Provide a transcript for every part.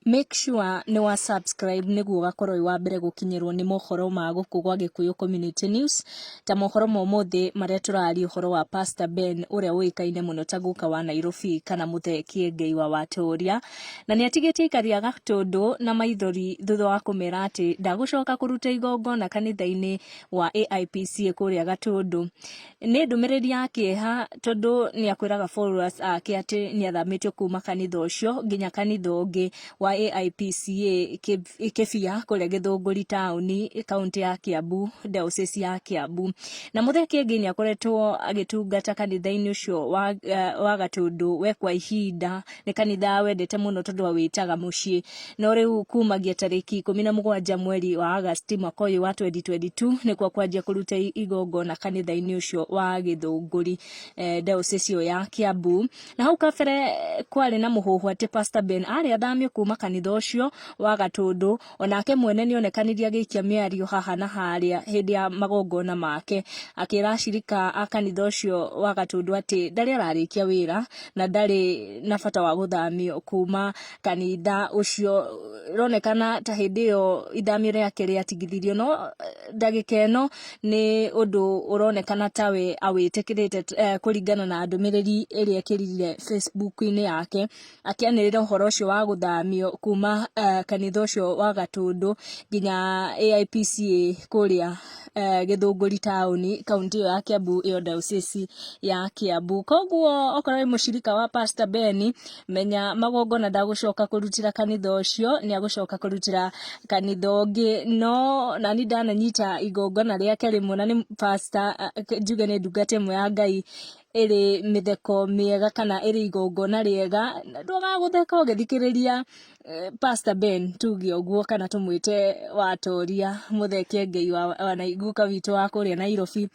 Make sure nĩ wa subscribe nĩguo ũgakorwo wĩ wa mbere gũkinyĩrwo nĩ mohoro ma gũkũ gwa Gĩkũyũ Community News, ta mohoro ma ũmũthĩ marĩa tũraria ũhoro wa Pastor Ben ũrĩa ũĩkaine mũno ta guka wa Nairobi kana Mũthee Kĩengei wa Watoria, na nĩ atigĩtie aikari a Gatũndũ na maithori thutha wa kũmera atĩ ndagũcoka kũruta igongona kanitha-inĩ wa AIPCA kũrĩa Gatũndũ. Nĩ ndũmĩrĩri ya kĩeha tondũ nĩ akwĩraga followers ake atĩ nĩ athamĩtio kuma kanitha ũcio nginya kanitha ũngĩ wa AIPCA Kĩbia kũrĩa Gĩthũngũri taũni, kaũntĩ ya Kiambu, diocese ya Kiambu. Na Mũthee Kĩengei nĩ akoretwo agĩtungata kanitha-inĩ ũcio wa Gatũndũ we kwa ihinda. Nĩ kanitha wendete mũno tondũ awĩtaga mũciĩ. No rĩu kumagia tarĩki 17 mweri wa Agasti mwaka ũyũ wa 2022 nĩkuo kwanjia kũruta igongona kanitha-inĩ ũcio wa Gĩthũngũri, diocese ĩyo ya Kiambu. Na hau kabere kwarĩ na mũhuhu atĩ Pastor Ben arĩ athamio kuma kanitha ũcio wa Gatũndũ. Onake mwene nĩ onekanire agĩikia mĩario haha na harĩa hĩndĩ ya magongona make, akĩra acirika a kanitha ũcio wa Gatũndũ atĩ ndarĩ ararĩkia wĩra na ndarĩ na bata wa gũthamio kuma kanitha ũcio. Ĩronekana ta hĩndĩ ĩyo ithamio rĩake rĩatigithirio, no ndagĩka ĩno nĩ ũndũ ũronekana tawe awĩtĩkĩrĩte kũringana na ndũmĩrĩri ĩrĩa ekĩrire Facebook-inĩ yake. Akĩanĩrĩra ũhoro ũcio wa gũthamio kuma kanitha ũcio wa Gatũndũ nginya AIPCA kũrĩa Gĩthũngũri taũni, kaũntĩ ĩyo ya Kiambu, ĩyo diocese ya Kiambu. Koguo okorwo wĩ mũcirika wa Pastor Ben, menya magongona ndagũcoka kũrutĩra kanitha ũcio, nĩ agũcoka kũrutĩra kanitha ũngĩ. No nani ndananyita igongona rĩake rĩmwe na nĩ pastor, njuge nĩ ndungata ĩmwe ya Ngai ĩrĩ mĩtheko mĩega kana ĩrĩ igongona rĩega, ndwagaga gũtheka ũgĩthikĩrĩria Pastor Ben tuge ũguo kana tũmwĩte Watoria Mũthee Kĩengei wa guka witũ wa kũrĩa Nairobi.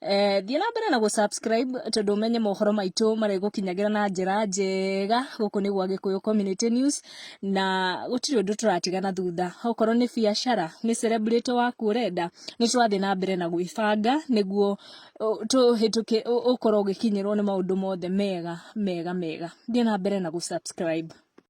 Thiĩ na mbere na gũ subscribe tondũ ũmenye mohoro maitũ marĩgũkinyagĩra na njĩra njega. Gũkũ nĩ gwa Gĩkũyũ Community News na gũtirĩ ũndũ tũratiga na thutha. Okorwo nĩ biacara, nĩ celebrity waku ũrenda, nĩ tũrathiĩ na mbere na gwĩbanga nĩguo tũhĩtũke, ũkorwo ũgĩkinyĩrwo nĩ maũndũ mothe mega mega mega. Thiĩ na mbere na gũ subscribe.